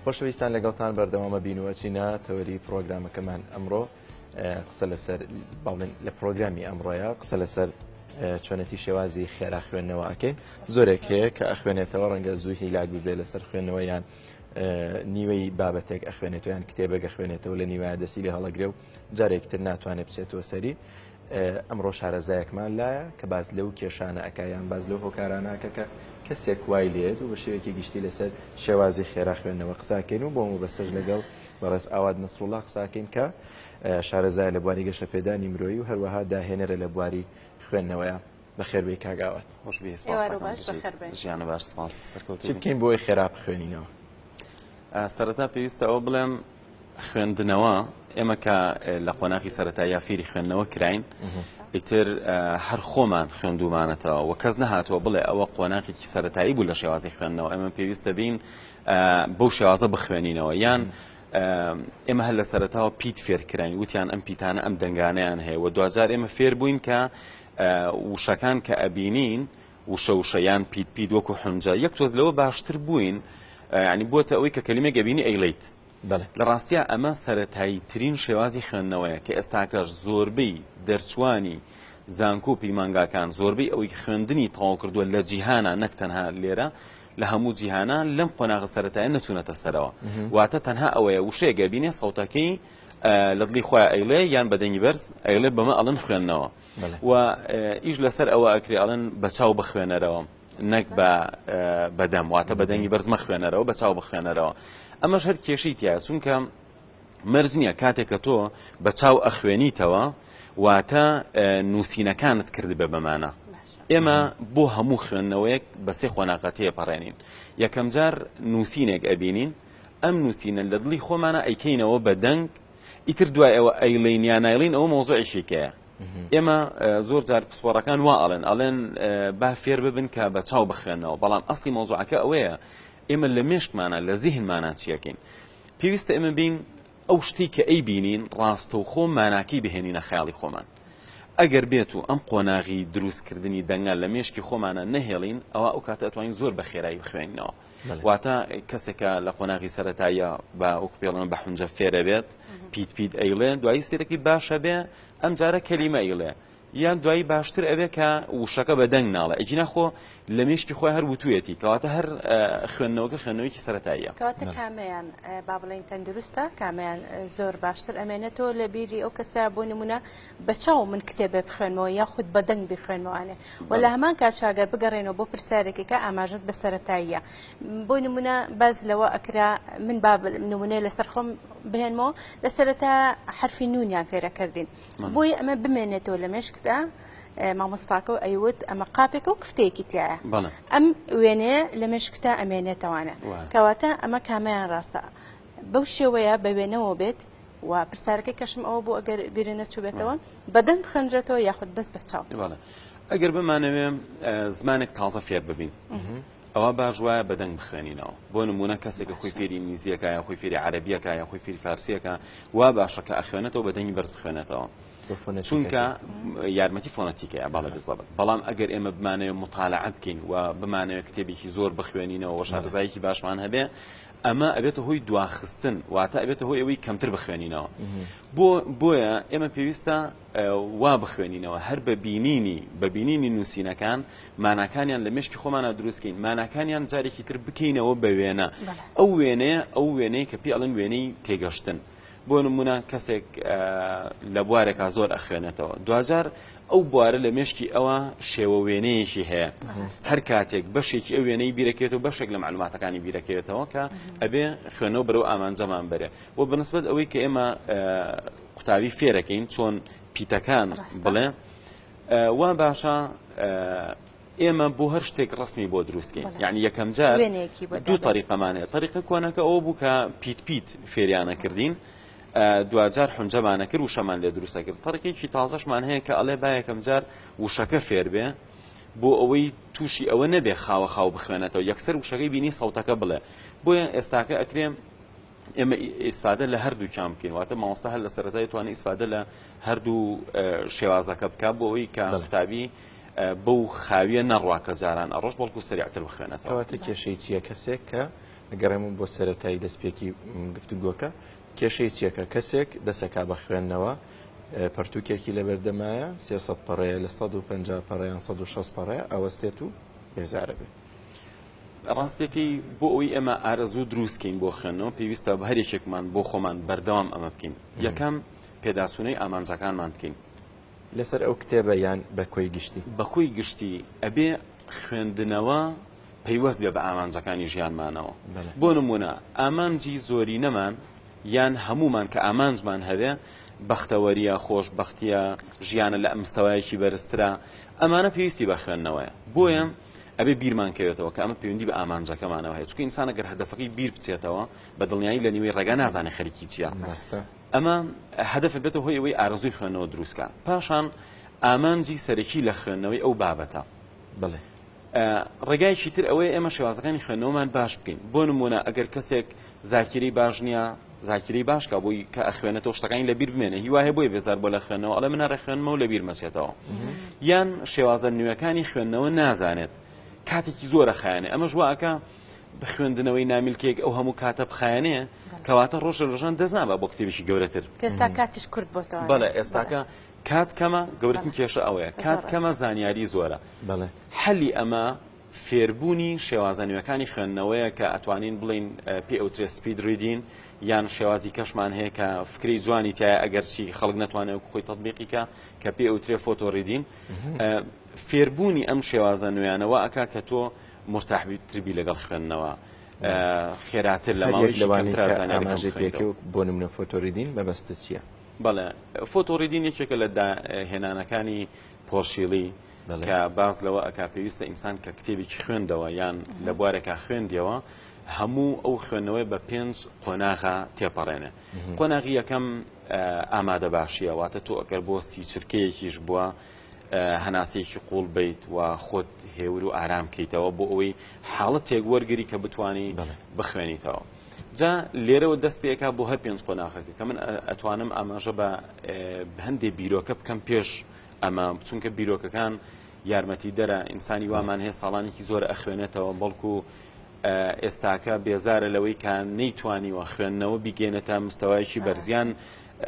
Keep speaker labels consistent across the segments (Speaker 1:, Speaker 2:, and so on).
Speaker 1: خۆشەویستان لەگەڵتان بەردەوامە بین و ئەچینە تەوەری پرۆگرامەکەمان ئەمڕۆ قسە لەسەر باڵێن لە پرۆگرامی ئەمڕۆیە قسە لەسەر چۆنێتی شێوازی خێرا خوێندنەوە ئەکەین زۆرێک هەیە کە ئەخوێنێتەوە ڕەنگە زوو هیلاک ببێ لەسەر خوێندنەوە یان نیوەی بابەتێک ئەخوێنێتەوە یان کتێبێک ئەخوێنێتەوە لە نیوایە دەستی لێ هەڵەگرێ و جارێکی تر ناتوانێت بچێتەوە سەری. ئەمڕۆ شارەزایەکمان لایە کە باس لەو کێشانە ئەکا یان باس لەو هۆکارانە ئەکا کە کەسێک وای لێت و بە شێوەیەکی گشتی لەسەر شێوازی خێرا خوێندنەوە قساکەین و بۆ مەبەستەش لەگەڵ بەڕێز ئاوات نەسروڵا قساکەین کە شارەزایە لە بواری گەشەپێدانی مرۆیی و هەروەها داهێنەرە لە بواری خوێندنەوەیە. بەخێربێی کاک ئاوات.
Speaker 2: خۆش بێ سپاس
Speaker 3: ئێوارە باش بەخێر بێن.
Speaker 2: ژیانە باش سپاس سەرکەوتوو
Speaker 1: چی بکەین بۆ ئەوەی خێرا بخوێنینەوە؟
Speaker 2: سەرەتا پێویستە ئەوە بڵێم خوێندنەوە ئێمە کە لە قۆناخی سەرەتاییا فێری خوێندنەوە کراین ئیتر هەر خۆمان خوێندومانەتەوە و کەس نەهاتووە بڵێ ئەوە قۆناخێکی سەرەتایی بوو لە شێوازی خوێندنەوە ئێمە پێویستە بین بەو شێوازە بخوێنینەوە یان ئێمە هەر لە سەرەتاوە پیت فێر کراین وتیان ئەم پیتانە ئەم دەنگانیان هەیە و دواجار ئێمە فێر بووین کە وشەکان کە ئەبینین وشە وشە یان پیت پیت وەکو حونجە یەک تۆز لەوە باشتر بووین یعنی بۆتە ئەوەی کە کەلیمێک ئەبینی ئەیڵێیت لە ڕاستیا ئەمە سەرەتایی ترین شێوازی خوێندنەوەیە کە ئێستاکەش زۆربەی دەرچوانی زانکۆ و پەیمانگاکان زۆربەی ئەوەی خوێندنی تەواو کردووە لە جیهانا نەک تەنها لێرە لە هەموو جیهانا لەم قۆناغە سەرەتایە نەچوونەتە سەرەوە واتە تەنها ئەوەیە وشەیەک ئەبینێ سەوتەکەی لە دڵی خۆیان ئەیڵێ یان بە دەنگی بەرز ئەیڵێ بەمە ئەڵێن خوێندنەوە و ئیش لەسەر ئەوە ئەکرێ ئەڵێن بە چاو بخوێنەرەوە نەک بە بەدەم واتە بە دەنگی بەرز مەخوێنەرەوە بە چاو بخوێنەرەوە ئەمەش هەر کێشەی تیا چونکە مەرج نییە کاتێک کە تۆ بە چاو ئەخوێنیتەوە واتە نووسینەکانت کردبێ بەمانە ئێمە بۆ هەموو خوێندنەوەیەک بە سێ قۆناغە تێپەڕێنین یەکەم جار نووسینێک ئەبینین ئەم نووسینە لە دڵی خۆمانە ئەیکەینەوە بە دەنگ ئیتر دوای ئەوە ئەیڵێین یا نایڵێین ئەوە مەوزوعێکی کەیە ئێمە زۆر جار پسپۆڕەکان وا ئەڵێن ئەڵێن با فێر ببن کە بە چاو بخوێنەوە بەڵام ئەسلی مەوزوعەکە ئەوەیە ئێمە لە مێشکمانە لە زیهنمانە چیەکەین پێویستە ئێمە بین ئەو شتەی کە ئەی بینین ڕاستەوخۆ ماناکەی بهێنینە خەیاڵی خۆمان ئەگەر بێت و ئەم قۆناغی دروستکردنی دەنگە لە مێشکی خۆمانە نەهێڵین ئەوە ئەو کاتە ئەتوانین زۆر بە خێرایی بخوێنینەوە واتە کەسێکە لە قۆناغی سەتاییە بە وەکو پێڵێن بە حونجە فێرە بێت پیت پیت ئەیڵێ دوایی سێرەکی باشە بێ ئەم جارە کەلیمە ئەیڵێ یان دوایی باشتر ئەوێ کە وشەکە بە دەنگ ناڵێ ئەگینا خۆ لە مێشکی خۆی هەر وتویەتی کەواتە هەر خوێندنەوەکە خوێندنەوەیکی سەتاییە
Speaker 3: کەواتە کامەیان با بڵێین تەندروستە کامیان زۆر باشتر ئەمێنێتەوە لە بیری ئەو کەسە بۆ نمونە بە چاو من کتێبێ بخوێنمەوە یاخود بە دەنگ بیخوێنمەوانێ و لە هەمان کاتشا گەر بگەڕێنەوە بۆ پرسیارێکی کە ئاماژەت بە سەرەتاییە بۆ نمونە باس لەوە ئەکرا من با نمونەی لەسەر خۆم بهێنمەوە لە سەرەتا حرفی نونیان فێرەکردین بۆیە ئەمە بمێنێتەوە لە مێشکدا مامۆستاکە و ئەیوت ئەمە قاپێکە و کفتەیەکی تایە ئەم وێنەیە لە مێشکتا ئەمێنێتەوانە کەواتە ئەمە کامیان ڕاستە بەو شێوەیە بە وێنەوە بێت و پرسیارەکەی کەشم ئەوە بوو ئەگەر بیرت نەچووبێتەوە بە دەنگ بخوێندرێتەوە یاخود بەس بە چاو؟
Speaker 2: بەڵێ ئەگەر بمانەوێ زمانێک تازە فێر ببین ئەوە باش وایە بە دەنگ بخوێنینەوە بۆ نمونە کەسێک خۆی فێری ئینگلیزیەکە یا خۆی فێری عەرەبیەکە یا خۆی فێری فارسیەکە وا باشە کە ئەخوێنێتەوە بە دەنگی بەرز بخوێنێتەوە چونکە یارمەتی فۆنەتیکەیە بەڵێ بزەبت بەڵام ئەگەر ئێمە بمانەوێ مطالعە بکەین و بمانەوێ کتێبێکی زۆر بخوێنینەوە و شارەزاییەکی باشمان هەبێ ئەمە ئەبێتە هۆی دواخستن واتە ئەبێتە هۆی ئەوەی کەمتر بخوێنینەوە بۆ بۆیە ئێمە پێویستە وا بخوێنینەوە هەر بە بینینی بە بینینی نووسینەکان ماناکانیان لە مێشکی خۆمانە دروستکەین ماناکانیان جارێکی تر بکەینەوە بە وێنە ئەو وێنەیە ئەو وێنەیە کە پێ ئەڵێن وێنەی تێگەشتن بۆ نمونە کەسێک لە بوارێکا زۆر ئەخوێنێتەوە دواجار ئەو بوارە لە مێشکی ئەوە شێوە وێنەیەکی هەیە هەر کاتێک بەشێکی ئەو وێنەی بیرەکەێتەوە بەشێک لە معلوماتەکانی بیرەکەوێتەوە کە ئەبێ خوێنەوە بەرەو ئامانجەمان بەرێ و بەنسبەت ئەوەی کە ئێمە قوتابی فێرەکەین چۆن پیتەکان بڵێ وا باشە ئێمە بۆ هەر شتێک ڕسمی بۆ دروستکەین یعنی یەکەم جار دوو تەریقەمان هەیە تەریقە کۆنەکە ئەوە بوو کە پیت پیت فێریانە کردین دواجار حونجەمانە کرد وشەمان لێ دروستە کرد تەریقێکی تازەشمان هەیە کە ئەڵێ با یەکەم جار وشەکە فێر بێ بۆ ئەوەی تووشی ئەوە نەبێ خاوە خاو بخوێنێتەوە یەکسەر وشەکەی بینی سەوتەکە بڵێ بۆیە ئێستاکە ئەکرێ ئێمە ئیسفادە لە هەردووکیان بکەین واتە مامۆستا هەر لە سەرەتای توانێت ئیسفادە لە هەردوو شێوازەکە بکات بۆ ئەوەی کە قوتابی بەو خاویە نەڕوا کە جاران ئەڕۆشت بەڵکو سەریعتر بخوێنێتەوە.
Speaker 1: کەواتە کێشەی چییە کەسێک کە ئەگەڕێمەوە بۆ سەرەتای دەستپێکی گفتوگۆکە، کێشەی چییە کە کەسێک دەسەکا بە خوێندنەوە، پەرتووکێکی لەبەردەمایە، 300 پەڕەیە، لە 150 پەڕە یان 160 پەڕەیە ئەوەستێت و بێزارە بێ.
Speaker 2: ڕاستیەکەی بۆ ئەوەی ئێمە ئارەزوو دروست کەین بۆ خوێندنەوە پێویستە بە هەر یەکێکمان بۆ خۆمان بەردەوام ئەمە بکەین. یەکەم پێداچوونەی ئامانجەکانمان بکەین.
Speaker 1: لەسەر ئەو کتێبە یان بە کۆی گشتی؟
Speaker 2: بە کۆی گشتی ئەبێ خوێندنەوە پەیوەست بێ بە ئامانجەکانی ژیانمانەوە. بۆ نموونە ئامانجی زۆرینەمان یان هەموومان کە ئامانجمان هەبێ بەختەوەرییە، خۆشبەختییە، ژیانە لە مستەوایەکی بەرزترە، ئەمانە پێویستی بە خوێندنەوەیە. بۆیە ئەبێ بیرمان کەوێتەوە کە ئەمە پەیوەندی بە ئامانجەکەمانەوە هەیە، چونکە ئینسان ئەگەر هەدەفەکەی بیر بچێتەوە بە دڵنیایی لە نیوەی ڕێگا نازانێ خەریکی چییە. ئەمە هەدەف بێتە هۆی ئەوەی ئارەزووی خوێندنەوە دروست کا. پاشان ئامانجی سەرەکی لە خوێندنەوەی ئەو بابەتە.
Speaker 1: بەڵێ.
Speaker 2: ڕێگایەکی تر ئەوەیە ئێمە شێوازەکانی خوێندنەوەمان باش بکەین. بۆ نموونە ئەگەر کەسێک زاکیرەی باش نییە، زاکیرەی باش کا بۆی کە ئەخوێنێتەوە شتەکانی لەبیر بمێنێ. هیوا هەیە بۆیە بێزار بووە لە خوێندنەوە، ئەڵێ من هەر ئەخوێنمەوە لەبیر مەچێتەوە. یان شێوازە نوێکانی خوێندنەوە نازانێت، کاتێکی زۆر ئەخایەنێ. ئەمەش وا ئەکا خوێندنەوەی نامیلکێک ئەو هەموو کاتە بخایەنێ، کەواتە ڕۆژ لە ڕۆژان دەست نابا بۆ کتێبێکی گەورەتر.
Speaker 3: ئێستا کاتیش کورت بۆتەوە.
Speaker 2: بەڵێ ئێستاکە کات کەمە، گەورەترین کێشە ئەوەیە کات کەمە زانیاری زۆرە. حەلی ئەمە فێربوونی شێوازە نوێکانی خوێندنەوەیە کە ئەتوانین بڵێین پێی ئەوترێ speed reading یان شێوازی کەشمان هەیە کە فکرەی جوانی تایە ئەگەرچی خەڵک نەتوانێت وەکو خۆی تەطبیقی کە کە پێی ئەوترێ photo reading. فێربوونی ئەم شێوازە نوێیانە وا ئەکا کە تۆ مورتاحتر بی لەگەڵ خوێندنەوە خێراتر لە ماوەیەکی
Speaker 1: لەوانەی
Speaker 2: کەمترا
Speaker 1: کە
Speaker 2: زانیاریەکان
Speaker 1: ئاماژەی
Speaker 2: بخوێنیتەوە.
Speaker 1: پێکرد بۆ نمونە photo reading مەبەستت چییە؟
Speaker 2: بەڵێ photo reading یەکێکە لە داهێنانەکانی پۆل شیلی کە باس لەوە ئەکا پێویستە ئینسان کە کتێبێکی خوێندەوە یان لە بوارێکا خوێندیەوە هەموو ئەو خوێندنەوەی بە پێنج قۆناغا تێپەڕێنێ. قۆناغی یەکەم ئامادە باشیە، واتە تۆ ئەگەر بۆ سی چرکەیەکیش بووە هەناسەیەکی قوڵ بیت و خۆت هێور و ئارام کەیتەوە بۆ ئەوەی حاڵەتێک وەرگری کە بتانی بخوێنیتەوە. جا لێرەوە دەست پێکا بۆ هەر پێنج قۆناغەکە کە من ئەتوانم ئاماژە بە هەندێ بیرۆکە بکەم پێش ئەمە چونکە بیرۆکەکان یارمەتیدەرە، ئینسانی وامان هەیە ساڵانێکی زۆر ئەخوێنێتەوە بەڵکو ئێستاکە بێزارە لەوەی کە نەیتوانیوە خوێندنەوە بیگەێنێتە مستەوایەکی بەرزیان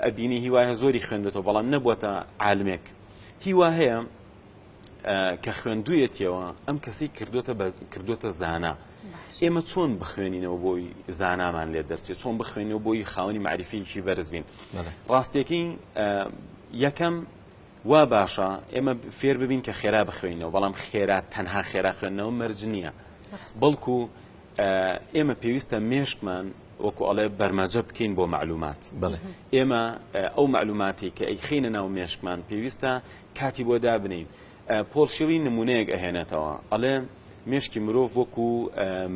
Speaker 2: ئەبینی هیوایە زۆری خوێندێتەوە بەڵام نەبووەتە عالمێک هیوا هەیە کە خوێندویەتیەوە ئەم کەسی کردوتە کردوتە زانا ئێمە چۆن بخوێنینەوە بۆی زانامان لێ دەرچێت چۆن بخوێنەوە بۆی خاوەنی معریفەیەکی بەرز بین ڕاستیەکەی یەکەم وا باشە ئێمە فێر ببین کە خێرا بخوێنەوە بەڵام خێرا تەنها خێرا خوێندنەوە مەرج نییە بەڵکو ئێمە پێویستە مێشکمان وەکو ئەڵێ بەرمەجە بکەین بۆ معلومات ئێمە ئەو معلوماتی کە ئەیخینە ناو مێشکمان پێویستە کاتی بۆ دابنین پۆل شیڵی نمونەیەک ئەهێنێتەوە ئەڵێ مێشکی مرۆڤ وەکو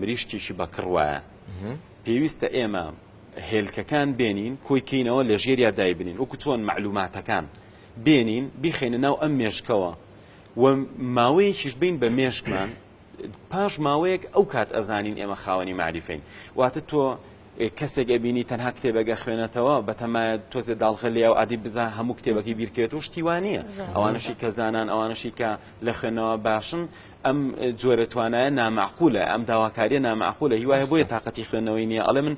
Speaker 2: مریشکێکی بەکڕ وایە پێویستە ئێمە هێلکەکان بێنین کۆی کەینەوە لە ژێریا دایبنین وەکو چۆن مەعلوماتەکان بێنین بیخەینە ناو ئەم مێشکەوە و ماوەیەکیش بین بە مێشکمان پاش ماوەیەک ئەو کات ئەزانین ئێمە خاوەنی مەعریفەین واتە تۆ کەسێک ئەبینی تەنها کتێبێک ئەخوێنێتەوە بەتەمایە تۆزێ داڵغە لێ و ئادی بزا هەموو کتێبەکەی بیرکەوێت و شتی وا نییە ئەوانەشی کە زانان ئەوانەشی کە لە خوێندنەوە باشن ئەم جۆرە توانایە نامعقولە ئەم داواکاریە نامعقولە هیوایە بۆیە تااقەتی خوێندنەوەی نییە ئەڵێ من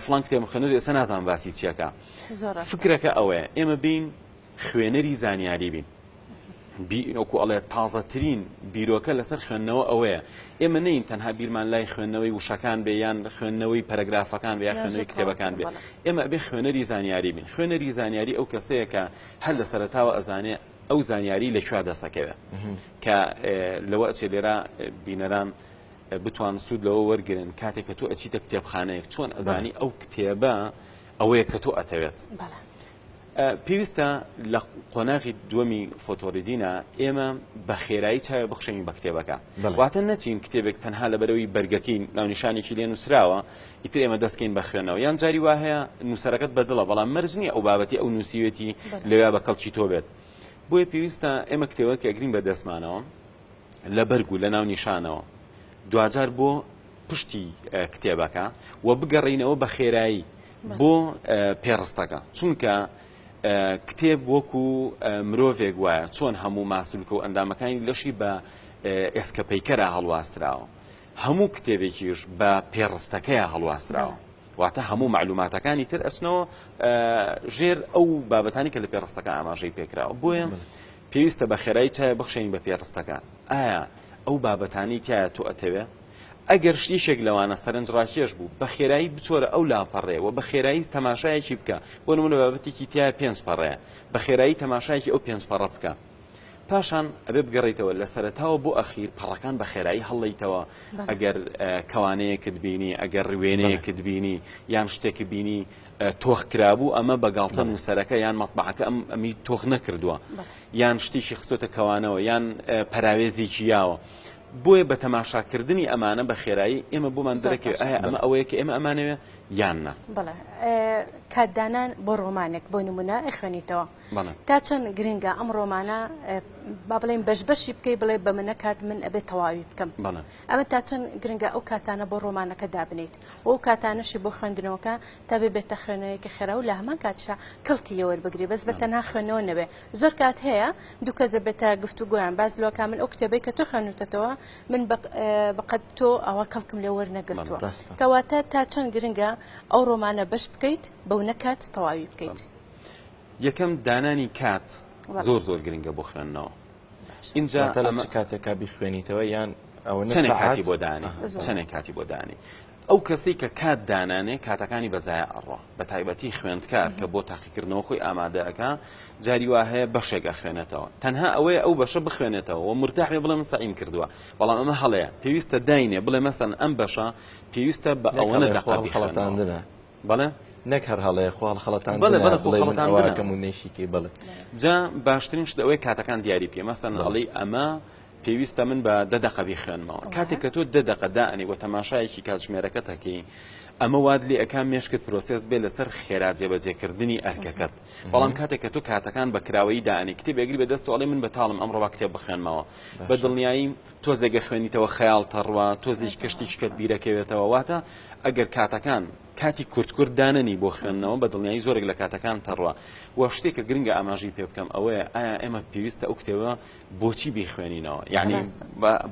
Speaker 2: فلان کتێب خوێندەوە ئێستا نازانم باسی چیەکە فکرەکە ئەوەیە ئێمە بین خوێنەری زانیاری بین وەکو ئەڵێ تازەترین بیرۆکە لەسەر خوێندنەوە ئەوەیە ئێمە نین تەنها بیرمان لای خوێندنەوەی وشەکان بێ یان خوێندنەوەی پەرەگرافەکان بێ یا خوێندنەوەی کتێبەکان بێ ئێمە ئەبێ خوێنەری زانیاری بین خوێنەری زانیاری ئەو کەسەیە کە هەر لە سەرەتاوە ئەزانێ ئەو زانیاری لە کوێ دەسەکەوێ کە لەوە ئەچێ لێرە بینەران بتوان سوود لەوە وەرگن کاتێک کە تۆ ئەچیتە کتێبخانەیەک چۆن ئەزانی ئەو کتێبە ئەوەیە کە تۆ ئەتەوێت. پێویستە لە قۆناغی دووەمی photo reading ا ئێمە بە خێرایی چاوێ بخشێنین بە کتێبەکە واتە نەچین کتێبێک تەنها لەبەرەوەی بەرگەکەی ناونیشانێکی لێ نووسراوە ئیتر ئێمە دەستکەین بە خوێنەوە یان جاری وا هەیە نووسەرەکەت بەدڵە بەڵام مەرج نییە ئەو بابەتی ئەو نووسیوێتی لەوێ بە کەڵکی تۆ بێت بۆیە پێویستە ئێمە کتێبەکە ئەگرین بە دەستمانەوە لە بەرگ و لە ناونیشانەوە دواجار بۆ پشتی کتێبەکە و بگەڕینەوە بە خێرایی بۆ پێڕستەکە چونکە کتێب وەکو مرۆڤێک وایە چۆن هەموو ماسولکە و ئەندامەکانی لەشی بە ئێسکە پەیکەرە هەڵواسراوە. هەموو کتێبێکیش بە پێڕستەکەیا هەڵواسراوە. واتە هەموو مەعلوماتەکانی تر ئەچنەوە ژێر ئەو بابەتانی کە لە پێڕستەکە ئاماژەی پێکراوە. بۆیە پێویستە بە خێرایی چاوێ بخشێنین بە پێڕستەکە. ئایا ئەو بابەتانەی تیایە تۆ ئەتەوێ؟ ئەگەر شتیشێک لەوانە سەرنجڕاکێش بوو، بە خێرایی بچۆرە ئەو لاپەڕەیە و بە خێرایی تەماشایەکی بکە. بۆ نموونە بابەتێکی تیایە پێنج پەڕەیە، بە خێرایی تەماشایەکی ئەو پێنج پەڕە بکە. پاشان ئەبێ بگەڕێیتەوە لە سەرەتاوە بۆ ئەخیر پەڕەکان بە خێرایی هەڵڵیتەوە ئەگەر کەوانەیەکت بینی ئەگەر وێنەیەکت بینی یان شتێک بینی تۆخ کرابوو ئەمە بە گاڵتە نووسەرەکە یان مەطبعەکە ئەم ئەمی تۆخ نەکردووە یان شتێکی خستۆتە کەوانەوە یان پەراوێزێکی یاوە بۆیە بە تەماشاکردنی ئەمانە بە خێرایی ئێمە بۆمان دەرەکەوێت ئایا ئەمە ئەوەیە کە ئێمە ئەمانەوێ یان نا.
Speaker 3: بەڵێ کاتدانان بۆ ڕۆمانێک بۆ نمونە ئەخوێنیتەوە تا چەند گرنگە ئەم ڕۆمانە با بڵێن بەش بەشی بکەی بڵێ بە منە کات من ئەبێ تەواوی بکەم ئەمە تا چەند گرنگە ئەو کاتانە بۆ ڕۆمانەکە دابنیت و ئەو کاتانەشی بۆ خوێندنەوەکە تا ببێتە خوێنەوەیەکی خێرا و لە هەمان کاتیشا کەڵکی لێ وەربگری بەس بە تەنها خوێندنەوە نەبێ زۆر کات هەیە دوو کەس دەبێتە گفتوگۆیان باس لەوەکا من ئەو کتێبەی کە تۆ خوێنوتەتەوە من بەقەد تۆ ئەوە کەڵکم لێ وەرنەگرتووە کەواتە تا چەند گرنگە ئەو ڕۆمانە بەش بکەیت بەو نەکات تەواوی بکەیت.
Speaker 2: یەکەم دانانی کات زۆر زۆر گرنگە بۆ خوێندنەوە
Speaker 1: ئینجا لە چ کاتێکا بیخوێنیتەوە یان
Speaker 2: ئەوە چەنێک کاتی بۆ دانی چەنێک کاتی بۆ دانی ئەو کەسەی کە کات دانانێ کاتەکانی بە زایە ئەڕوا بە تایبەتی خوێندکار کە بۆ تاقیکردنەوە خۆی ئامادە ئەکا جاری وا هەیە بەشێک ئەخوێنێتەوە تەنها ئەوەیە ئەو بەشە بخوێنێتەوە و مرتاح بێ بڵێ من سەعیم کردووە بەڵام ئەمە هەڵەیە پێویستە داینێ بڵێ مەسەن ئەم بەشە پێویستە بە ئەوەنە دەقە
Speaker 1: بخوێنەوە
Speaker 2: بەڵێ
Speaker 1: نەک هەر هەڵەیە خۆ هەڵخەڵەتاندنە بەڵێ بەڵێ خۆ خەڵەتاندنە کەم و نەیشیکەی بەڵێ
Speaker 2: جا باشترین شت ئەوەیە کاتەکان دیاری بکەی مەسەن ئەڵێی ئەمە پێویستە من بە دە دەقە بیخوێنمەوە کاتێک کە تۆ دە دەقە دائەنێی و تەماشایەکی کاتژمێرەکەت ئەکەی ئەمە وات لێ ئەکا مێشکت process بێ لەسەر خێرا جێبەجێکردنی ئەرکەکەت بەڵام کاتێک کە تۆ کاتەکان بە کراوەیی دائەنێی کتێب ئەگری بە دەست و ئەڵێ من بەتاڵم ئەمڕۆ با کتێب بخوێنمەوە بە دڵنیایی تۆزێک ئەخوێنیتەوە خەیاڵ تەڕوا تۆزێک کەشتێکی کەت بیرەکەوێتەوە واتە ئەگەر کاتەکان کاتی کورت کورت دانەنی بۆ خوێندنەوە بە دڵنیایی زۆرێک لە کاتەکان تەڕوا و شتێک کە گرنگە ئاماژەی پێ بکەم ئەوەیە ئایا ئێمە پێویستە ئەو کتێبە بۆچی بیخوێنینەوە یعنی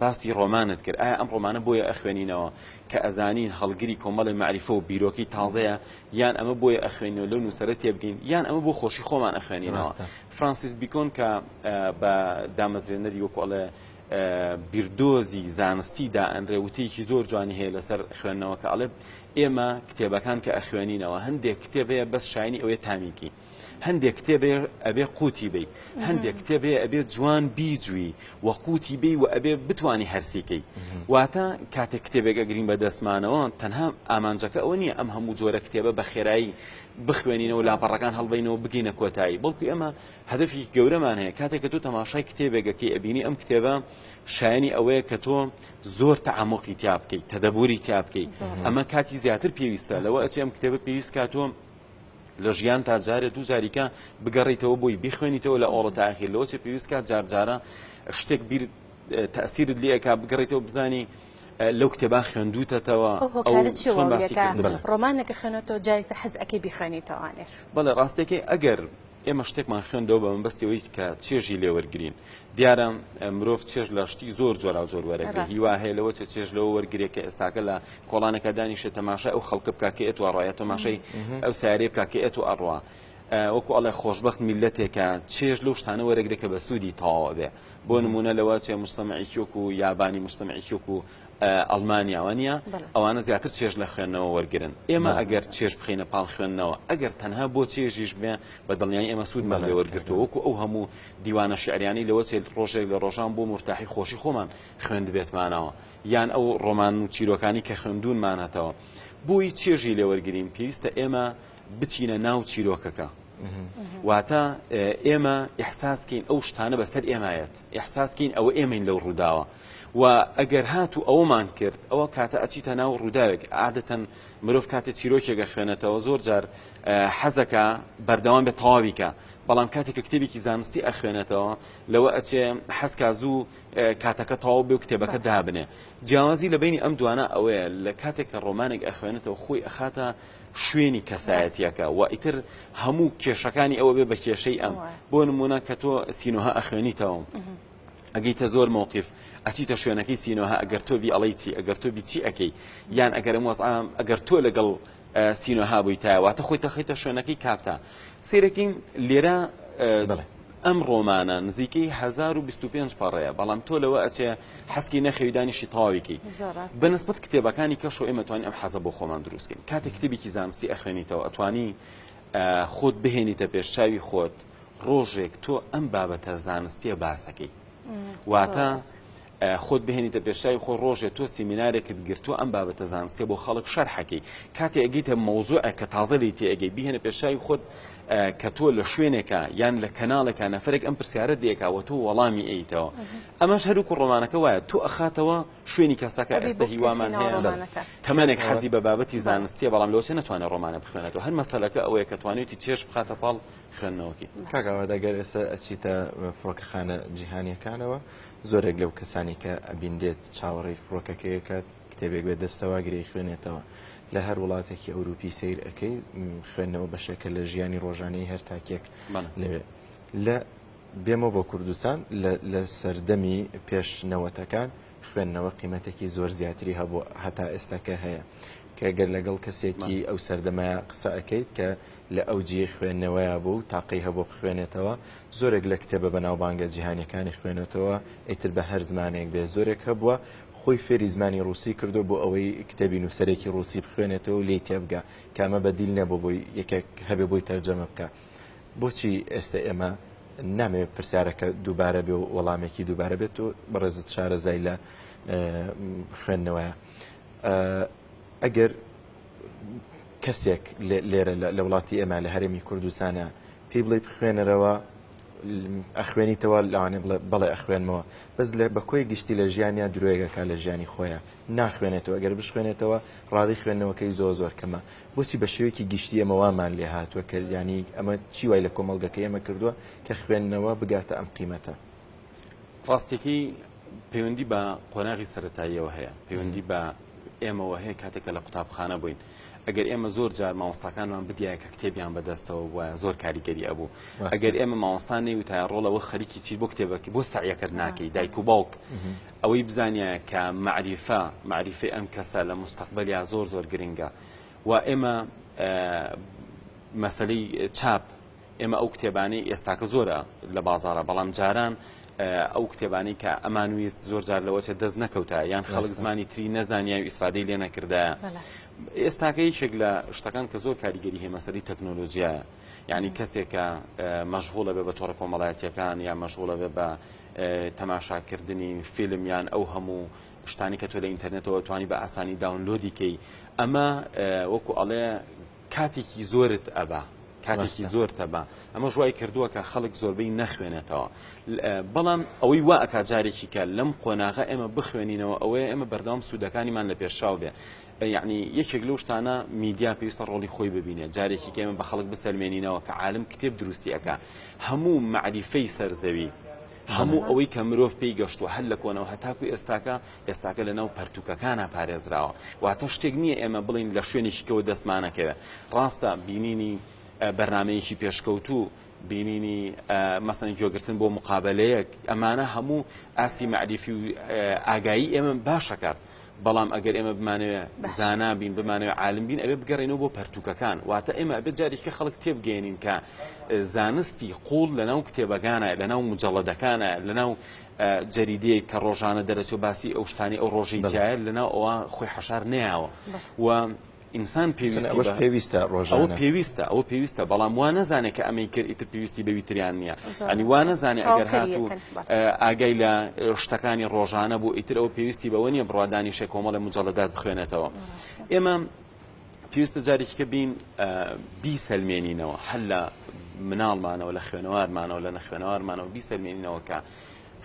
Speaker 2: باسی ڕۆمانت کرد ئایا ئەم ڕۆمانە بۆیە ئەخوێنینەوە کە ئەزانین هەڵگری کۆمەڵی مەعریفە و بیرۆکی تازەیە یان ئەمە بۆیە ئەخوێنینەوە لەو نووسەرە تێبگەین یان ئەمە بۆ خۆشی خۆمان ئەخوێنینەوە فرانسیس بیکۆن کە بە دامەزرێنەری وەکو ئەڵێ بیردۆزی زانستی دائەنرێ وتەیەکی زۆر جوانی هەیە لەسەر خوێندنەوە کە ئەڵێ ئێمە کتێبەکان کە ئەخوێنینەوە هەندێک کتێب هەیە بەس شایانی ئەوەیە تامیکی هەندێک کتێب هەیە ئەبێ قوتی بی هەندێک کتێب هەیە ئەبێ جوان بیجوی و قوتی بی و ئەبێ بتانی هەرسیکەی واتە کاتێک کتێبێک ئەگرین بە دەستمانەوە تەنها ئامانجەکە ئەوە نییە ئەم هەموو جۆرە کتێبە بە خێرایی بخوێنینەوە لاپەڕەکان هەڵبینەوە بگەینە کۆتایی بەڵکو ئێمە هەدەفێکی گەورەمان هەیە کاتێک کە تۆ تەماشای کتێبێک ئەکەی ئەبینی ئەم کتێبە شایەنی ئەوەیە کە تۆ زۆر تەعەموقی تیا بکەیت تەدەبوری تیا بکەیت ئەمە کاتی زیاتر پێویستە لەوە ئەچێ ئەم کتێبە پێویست کا تۆ لە ژیان تا جارێ دوو جاریکە بگەڕیتەوە بۆی بیخوێنیتەوە لە ئەوڵە تا ئاخیر لەوە چێ پێویست کات جار جارە شتێک بیر تەسیرت لێ ئەکا بگەڕیتەوە بزانی لەو کتێبا خوێندوتەتەوە
Speaker 3: ئەو هۆکارە چیە وا لێکا ڕۆمانێکە خوێنەوەتەوە جارێک تر حەز ئەکەی بیخوێنیتەوانێ
Speaker 2: بەڵێ ڕاستەکەی ئەگەر ئێمە شتێکمان خوێندەوە بە مەبەستی ئەوەی کە چێژی لێ وەرگین دیارە مرۆڤ چێژ لە شتی زۆر جۆراوجۆر وەرەگرێ هیوا هەیە لەوە چێ چێژ لەوە وەرگرێ کە ئێستاکە لە کۆڵانەکە دانیشێ تەماشای ئەو خەڵکە بکا کە ئێت و ئەڕوا یا تەماشای ئەو سیارەیە بکا کە ئێت و ئەڕوا وەکو ئەڵێ خۆشبەخت میلەتێکە چێژ لەو شتانە وەرەگرێ کە بە سوودی تەواو ئەبێ بۆ نمونە لەوە چێ مجتەمعێکی وەکو یابانی مجتەمعێکی وەکو ئەڵمانیا وانە ئەوانە زیاتر چێژ لە خوێندنەوە وەرگن ئێمە ئەگەر چێژ بخینە پاڵ خوێندنەوە ئەگەر تەنها بۆ چێژیش بێ بە دڵنیایی ئێمە سوودمان لێ وەرگرتووە وەکو ئەو هەموو دیوانە شعریانی لەوە چێت ڕۆژێک لە ڕۆژان بۆ مرتاحی خۆشی خۆمان خوێندبێتمانەوە یان ئەو ڕۆمان و چیرۆکانی کە خوێندونمانەتەوە بۆی چێژی لێوەرگین پێویستە ئێمە بچینە ناو چیرۆکەکە واتە ئێمە ئیحساسکەین ئەو شتانە بەسەر ئێمایەت ئیحساسکەین ئەوە ئێمەین لەو ڕووداوە و ئەگەر هاتوو ئەوەمان کرد ئەوە کاتە ئەچیتە ناو ڕووداوێک عادەتەن مرۆڤ کاتێ چیرۆکێک ئەخوێنێتەوە زۆر جار حەزەکە بەردەوام بێت تەواوی کە بەڵام کاتێک کە کتێبێکی زانستی ئەخوێنێتەوە لەوە ئەچێ حەزکا زوو کاتەکە تەواو بێ و کتێبەکە دابنێ جیاوازی لە بینی ئەم دوانە ئەوەیە لە کاتێک کە ڕۆمانێک ئەخوێنێتەوە خۆی ئەخاتە شوێنی کەسایەتیەکە و ئیتر هەموو کێشەکانی ئەوە بێ بە کێشەی ئەم بۆ نمونە کە تۆ سینۆها ئەخوێنیتەوە. ئەگەیتە زۆر مەوقیف ئەچیتە شوێنەکەی سینۆها ئەگەر تۆ بی ئەڵێی چی ئەگەر تۆ بی چی ئەکەی یان ئەگەر ئەم وەزعە ئەگەر تۆ لەگەڵ سینۆها بوویتایە واتە خۆی تەخیتە شوێنەکەی کاپتا سیرەکەین لێرە ئەم ڕۆمانە نزیکەی 1025 پەڕەیە بەڵام تۆ لەوە ئەچێ حەسکی نەخەوی دانیشی تەواویکەی بەنسبەت کتێبەکانی کەش و ئێمە توانین ئەم حەزە بۆ خۆمان دروستکەین کاتێک کتێبێکی زانستی ئەخوێنیتەوە ئەتوانی خۆت بهێنیتە پێشچوی خۆت ڕۆژێک تۆ ئەم بابەتە زانستیە باسەکەی واتە خۆت بهێنیتە پێشچوی خۆ ڕۆژێ تۆ سیمینارێکت گرتووە ئەم بابەتە زانستیە بۆ خەڵک شەرحەکەی کاتێ ئەگەیتە مەوزوعێک کە تازە لی تێئەگەی بیهێنە پێشچوی خۆت کە تۆ لە شوێنێکە یان لە کەناڵێکا نەفرێک ئەم پرسیارە دێکا وە تۆ وەڵامی ئەیتەوە ئەمەش هەروکو ڕۆمانەکە وایە تۆ ئەخاتەوە شوێنی کەسەکە ئێستا هیوامان هەیە تەمەنێک حەزی بە بابەتی زانستیە بەڵام لەوەچێ نەتوانێت ڕۆمانە بخوێنێتەوە هەر مەسەلەکە ئەوەیە کە توانیوتی چێژ بخاتە پاڵ
Speaker 1: خوێندنەوەکەی. کاک ئاوات ئەگەر ئێستا ئەچیتە فڕۆکەخانە جیهانیەکانەوە زۆرێک لەو کەسانی کە ئەبینرێت چاوەڕێی فڕۆکەکەی ئەکات کتێبێک بێ دەستەوە گرێی خوێنێتەوە لە هەر وڵاتێکی ئەوروپی سیر ئەەکەی خوێندنەوە بەشێکە لە ژیانی ڕۆژانەی هەر تاکێک لەوێ لە بێمەوە بۆ کوردستان لە سەردەمی پێش نەوەتەکان خوێندنەوە قیمەتێکی زۆر زیاتری هەبوو هەتا ئێستاکە هەیە کە گەر لەگەڵ کەسێکی ئەو سەردەمەیە قسە ئەەکەیت کە لە ئەوجی خوێندنەوەیا بوو و تاقەی هەبوو بخوێنێتەوە، زۆرێک لە کتێبە بەناوبانگە جیهانیەکانی خوێنێتەوە، ئیتر بە هەر زمانێک بێ، زۆرێک هەبووە خۆی فێری زمانی ڕووسی کردووە بۆ ئەوەی کتێبی نووسەرێکی ڕووسی بخوێنێتەوە و لێی تێبگا، کە ئەمە بەدیل نەبوو بۆی یەکێک هەبێ بۆی تەرجەمە بکا. بۆچی ئێستە ئێمە نامەوێت پرسیارەکە دووبارە بێ و وەڵامێکی دووبارە بێت و بەڕێزت شارەزای لە خوێندنەوەیە. ئەگەر کەسێک لێرە لە وڵاتی ئێمە لە هەرێمی کوردستانە پێی بڵێ بخوێنەرەوە ئەخوێنیتەوە لەوانێ بڵێ بەڵێ ئەخوێنمەوە بەس لە بە کۆی گشتی لە ژیانیا درۆیەکە لە ژیانی خۆیان ناخوێنێتەوە ئەگەر بشخوێنێتەوە ڕادەی خوێندنەوەکەی زۆر زۆر کەمە بۆچی بە شێوەیەکی گشتی ئەمە وامان لێ هاتووە کە ینی ئەمە چی وای لە کۆمەڵگەکەی ئێمە کردووە کە خوێندنەوە بگاتە ئەم قیمەتە
Speaker 2: ڕاستیەکەی پەیوەندی بە قۆناغی سەتاییەوە هەیە پەیوەندی بە ئێمەوە هەیە کاتێک کە لە قوتابخانە بووین ئەگەر ئێمە زۆر جار مامۆستاکانمان بدیایە کە کتێبیان بەدەستەوە بووە زۆر کاریگەری ئەبوو ئەگەر ئێمە مامۆستا نەیوتایە ڕۆڵەوە خەریکی چی بۆ کتێبەکە بۆ سەعیەکەت ناکەی دایک و باوک ئەوەی بزانایە کە مەعریفە مەعریفەی ئەم کەسە لە مستەقبەلیا زۆر زۆر گرنگە و ئێمە مەسەلەی چاپ ئێمە ئەو کتێبانەی ئێستاکە زۆرە لە بازاڕە بەڵام جاران ئەو کتێبانەی کە ئەمان ویست زۆر جار لەوەچە دەست نەکەوتە یان خەڵک زمانی تری نەزانیا و ئیسفادەی لێ نەکردایە ئێستاکە یەکێک لە شتەکان کە زۆر کاریگەری هەیە مەسەلی تەکنۆلۆژیایە یعنی کەسێکە مەشغوڵە بێ بە تۆڕە کۆمەڵایەتیەکان یا مەشغوڵە بێ بە تەماشاکردنی فیلم یان ئەو هەموو شتانی کە تۆ لە ئینتەرنێتەوە توانی بە ئاسانی download ی کەی ئەمە وەکو ئەڵێ کاتێکی زۆرت ئەبا کاتێکی زۆر تەبا ئەمەش وای کردووە کە خەڵک زۆربەی نەخوێنێتەوە بەڵام ئەوەی وا ئەکا جارێکی کە لەم قۆناغە ئێمە بخوێنینەوە ئەوەیە ئێمە بەردەوام سوودەکانیمان لە پێشچاو بێ یعنی یەکێک لەو شتانە میدیا پێویستە ڕۆڵی خۆی ببینێت جارێکی کە ئێمە بە خەڵک بسەلمێنینەوە کە عالم کتێب دروستی ئەکا هەموو مەعریفەی سەرزەوی هەموو ئەوەی کە مرۆڤ پێی گەشتووە هەر لە کۆنەوە هەتاکو ئێستاکە ئێستاکە لە ناو پەرتووکەکانا پارێزراوە. واتە شتێک نییە ئێمە بڵێین لە شوێنێکی کەوە دەستمانەکەوێ. ڕاستە بینینی بەرنامەیەکی پێشکەوتوو، بینینی مەسەن گوێگرتن بۆ مقابەلەیەک، ئەمانە هەموو ئاستی مەعریفی و ئاگایی ئێمە باش ئەکات. بەڵام ئەگەر ئێمە بمانەوێ زانا بین، بمانەوێ عالم بین، ئەبێ بگەڕێینەوە بۆ پەرتووکەکان. واتە ئێمە ئەبێ جارێکی خەڵک تێبگەیەنین کە زانستی قووڵ لەناو کتێبەکانایە، لەناو موجەڵەدەکانایە، لەناو جەریدەیەک کە ڕۆژانە دەرەچێ و باسی ئەو شتانەی ئەو ڕۆژەی تیایە لەناو ئەوە خۆی حەشار نەیاوە و ئینسان پێویستی
Speaker 1: ئەوەش پێویستە ڕۆژانە
Speaker 2: ئەوە پێویستە ئەوە پێویستە بەڵام وا نەزانێت کە ئەمەی کرد ئیتر پێویستی بەوی تریان نییە ئەنی وا نەزانێت ئەگەر هاتوو ئاگای لە شتەکانی ڕۆژانە بوو ئیتر ئەوە پێویستی بەوە نییە بڕوا دانیشێ کۆمەڵە مجەڵەدات بخوێنێتەوە ئێمە پێویستە جارێکی کە بین بیسەلمێنینەوە هەر لە مناڵمانەوە لە خوێنەوارمانەوە لە نەخوێنەوارمانەوە بیسەلمێنینەوە کە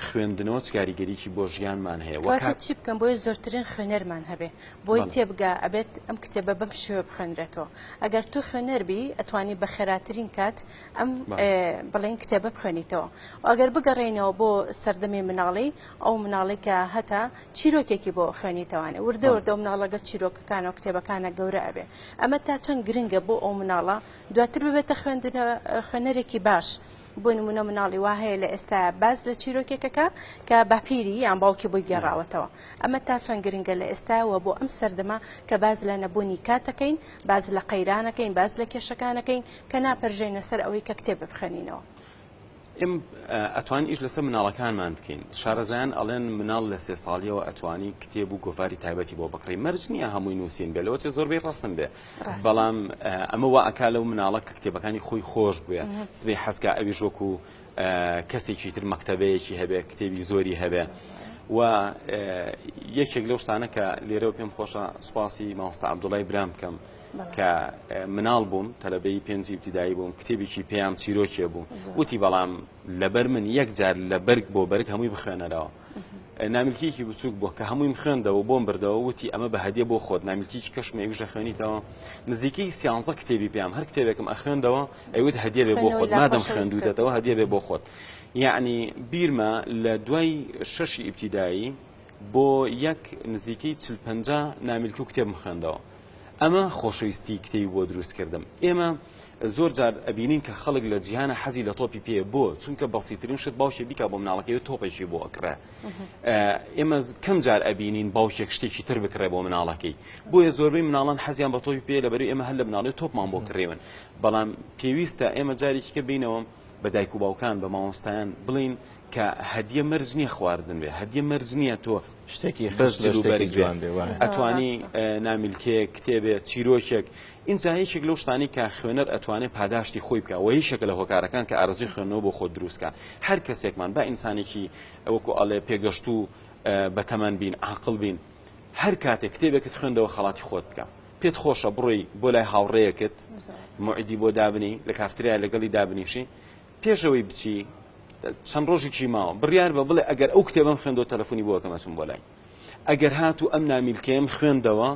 Speaker 2: خوێندنەوە چ کاریگەریی بۆ ژیانمان هەیە
Speaker 3: واتە چی بکەم بۆیە زۆرترین خوێنەرمان هەبێ بۆی تێبگا ئەبێت ئەم کتێبە بەم شێوە بخوێنرێتەوە ئەگەر تۆ خوێنەر بی ئەتوانی بە خێراترین کات ئەم بڵێن کتێبە بخوێنیتەوە ئەگەر بگەڕێینەوە بۆ سەردەمی مناڵی ئەو مناڵی کە هەتا چیرۆکێکی بۆ خوێنیتەوانێ وردە وردە و مناڵەگە چیرۆکەکان و کتێبەکانە گەورە ئەبێ ئەمە تا چەند گرنگە بۆ ئەو مناڵە دواتر ببێتە خوێندنە خوێنەرێکی باش. بۆ نمونە مناڵی وا هەیە لە ئێستا باس لە چیرۆکێکەکە کە باپیری یان باوکی بۆی گێڕاوەتەوە ئەمە تا چەند گرنگە لە ئێستا و بۆ ئەم سەردەمە کە باس لە نەبوونی کاتەکەین باس لە قەیرانەکەین باس لە کێشەکانەکەین کە ناپەرژێنە سەر ئەوەی کە کتێب بخوێنینەوە.
Speaker 2: ئێم ئەتوانین ئیش لەسەر مناڵەکانمان بکەین شارەزایان ئەڵێن مناڵ لە سێ ساڵیەوە ئەتوانی کتێب و گۆڤاری تایبەتی بۆ بکڕی مەرج نییە هەمووی نووسین بێ لەوە چێ زۆربەی ڕەسم بێ بەڵام ئەمە وا ئەکا لەو مناڵە کە کتێبەکانی خۆی خۆش بوێ سبەی حەزکا ئەویش وەکو کەسێکی تر مەکتەبەیەکی هەبێ کتێبی زۆری هەبێ و یەکێک لەو شتانە کە لێرەوە پێم خۆشە سوپاسی مامۆستا عەبدوڵای برام بکەم کە مناڵ بووم تەلەبەی پێنجی ئیبتیدایی بووم کتێبێکی پێیان چیرۆکێ بوو وتی بەڵام لەبەر من یەک جار لە بەرگ بۆ بەرگ هەمووی بخوێنەرەوە نامیلکێکی بچووک بوو کە هەموویم خوێندەوە بۆم بردەوە وتی ئەمە بە هەدیە بۆ خۆت نامیلکێکی کەشمە ئەویش ئەخوێنیتەوە نزیکەی سیانزە کتێبی پێیان هەر کتێبێکم ئەخوێندەوە ئەیوت هەدیە بێ بۆ خۆت مادەم خوێندووتەتەوە هەدیە بێ بۆ خۆت یعنی بیرمە لە دوای شەشی ئیبتیدایی بۆ یەک نزیکەی چل پەنجا نامیلک و کتێبم خوێندەوە ئەمە خۆشەویستی کتێبی بۆ دروست کردم. ئێمە زۆر جار ئەبینین کە خەڵک لە جیهانە حەزی لە تۆپی پێیە بۆ؟ چونکە بەسیترین شت باوکێ بیکا بۆ مناڵەکەی تۆپێکی بۆ ئەکڕێ. ئێمە کەم جار ئەبینین باوکێک شتێکی تر بکڕێ بۆ مناڵەکەی. بۆیە زۆربەی مناڵان حەزیان بە تۆپی پێیە لەبەرئەوەی ئێمە هەر لە مناڵی تۆپمان بۆ کڕیون. بەڵام پێویستە ئێمە جارێکی کە بینەوە بە دایک و باوکان بە مامۆستایان بڵێین کە هەدیە مەرج نییە خواردن بێ هەدیە مەرج نییە تۆ
Speaker 1: شتێکی بەس جل و بەرگ جوان بێ
Speaker 2: ئەتوانی نامیلکەیەک کتێبێ چیرۆکێک ئینجا یەکێک لەو شتانی کە خوێنەر ئەتوانێت پاداشتی خۆی بکە و یەکێکە لە هۆکارەکان کە ئارەزوی خوێندنەوە بۆ خۆت دروستکە هەر کەسێکمان با ئینسانێکی وەکو ئەڵێ پێگەشتوو بەتەمەن بین عاقڵ بین هەر کاتێک کتێبێکت خوێندەوە خەڵاتی خۆت بکە پێت خۆشە بڕۆی بۆ لای هاوڕێیەکت موعیدی بۆ دابنی لە کافتریا لەگەڵی دابنیشی پێش ئەوەی بچی چەند ڕۆژێکی ماوە بڕیار بە بڵێ ئەگەر ئەو کتێبم خوێندەوە تەلەفۆنی بۆ ئەکەم ئەچم بۆ لای ئەگەر هاتوو ئەم نامیلکەیەم خوێندەوە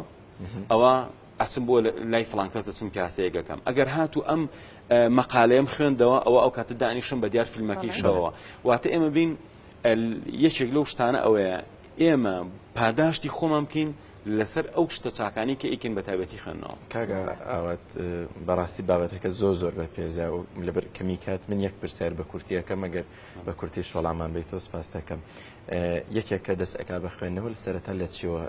Speaker 2: ئەوە ئەچم بۆ لای فڵان کەس دەچم پیاسەیەک ئەکەم ئەگەر هاتوو ئەم مەقالەیەم خوێندەوە ئەوە ئەو کاتە دانیشم بە دیار فیلمەکەی شەوەوە واتە ئێمە بین یەکێک لەو شتانە ئەوەیە ئێمە پاداشتی خۆمان بکەین لەسەر ئەو شتە چاکانەی کە ئەیکەین بە تایبەتی خوێندنەوە.
Speaker 1: کاک ئاوات بەڕاستی بابەتەکە زۆر زۆر بە پێزە و لەبەر کەمی کات من یەک پرسیار بە کورتی ئەکەم ئەگەر بە کورتیش وەڵامان بیتەوە سپاس دەکەم. یەکێک کە دەست ئەکا بە خوێندنەوە لە سەرەتا لە چیەوە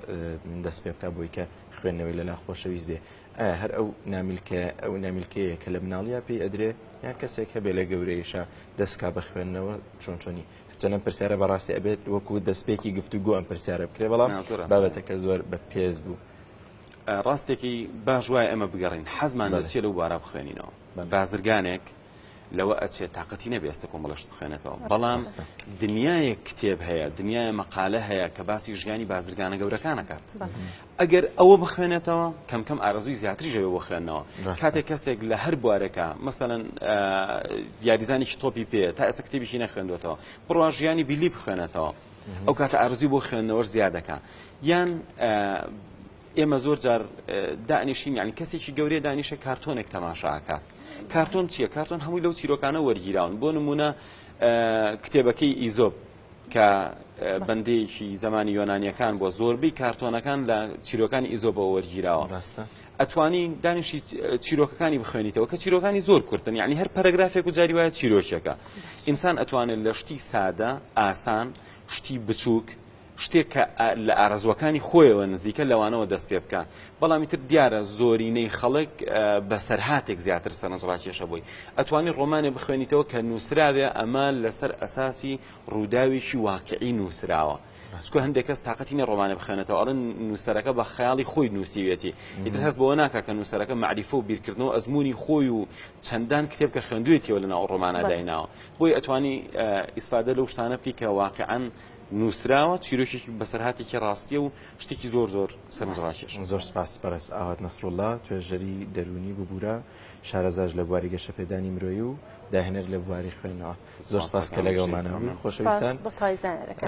Speaker 1: دەست پێ بکا بۆی کە خوێندنەوەی لەلا خۆشەویست بێ ئایا هەر ئەو نامیلکە ئەو نامیلکەیە کە لە مناڵیا پێی ئەدرێ یان کەسێک هەبێ لە گەورەیشا دەستکا بە خوێندنەوە چۆن چۆنی هەرچەند ئەم پرسیارە بەڕاستی ئەبێت وەکو دەستپێکی گفتوگۆ ئەم پرسیارە بکرێ بەڵام بابەتەکە زۆر بە پێز بوو.
Speaker 2: ڕاستێکی باش وایە ئێمە بگەڕین حەزمان لە چیە لەو بوارە بخوێنینەوە بازرگانێک لەوە ئەچێت تاقەتی نەبێ ئێستا کۆمەڵە شت بخوێنێتەوە بەڵام دنیایەک کتێب هەیە دنیای مەقالە هەیە کە باسی ژیانی بازرگانە گەورەکان ئەکات ئەگەر ئەوە بخوێنێتەوە کەم کەم ئارەزووی زیاتریش ئەبێ بۆ خوێندنەوە. کاتێک کەسێک لە هەر بوارێکا مەسەلەن یاریزانێکی تۆپی پێ تا ئێستا کتێبێکی نەخوێندوێتەوە بڕوا ژیانی بیلی بخوێنێتەوە ئەو کاتە ئارەزووی بۆ خوێندنەوەش زیاد دەکا یان ئێمە زۆر جار دانیشین یعنی کەسێکی گەورەیە دانیشە کارتۆنێک تەماشا ئەکات کارتۆن چییە کارتۆن هەمووی لەو چیرۆکانە وەرگیراون بۆ نمونە کتێبەکەی ئیزۆب کە بەندەیەکی زمانی یۆنانیەکان بووە زۆربەی کارتۆنەکان لە چیرۆکانی ئیزۆبەوە وەرگیراوە
Speaker 1: ڕاستە
Speaker 2: ئەتوانی دانیشی چیرۆکەکانی بخوێنیتەوە کە چیرۆکانی زۆر کورتن یعنی هەر پەرەگرافێک و جاری وایە چیرۆکێکە ئینسان ئەتوانێت لە شتی سادە ئاسان شتی بچووک شتێک کە لە ئارەزووەکانی خۆیەوە نزیکە لەوانەوە دەست پێ بکا بەڵام ئیتر دیارە زۆرینەی خەڵک بەسەرهاتێک زیاتر سەرنجڕاکێشە بۆی ئەتوانی ڕۆمانێ بخوێنیتەوە کە نووسراوێ ئەمە لەسەر ئەساسی ڕووداوێکی واقعی نووسراوە چکە هەندێک کەس تااقەتی نیە ڕۆمانە بخوێنێتەوە ئەڵێن نووسەرەکە بە خەیاڵی خۆی نووسیوێتی ئیتر هەست بەوە ناکا کە نووسەرەکە مەعریفە و بیرکردنەوە ئەزموونی خۆی و چەندان کتێب کە خوێندوێتیەوە لەناو ڕۆمانە دایناوە بۆی ئەتوانی ئیسفادە لەو شتانە بکەی کە واقعا نووسراوە، چیرۆکێکی بەسەرهاتێکی ڕاستییە و شتێکی زۆر زۆر سەرنجڕاکێشە.
Speaker 1: زۆر سپاس بەڕێز ئاوات نەسروڵڵا، توێژەری دەروونی ببورە، شارەزاش لە بواری گەشەپێدانی مرۆیی و داهێنەر لە بواری خوێندنەوە. زۆر سپاس کە لەگەڵمانە بووی. خۆشەویستان.
Speaker 3: سپاس بۆ تەواوی زانەرەکان.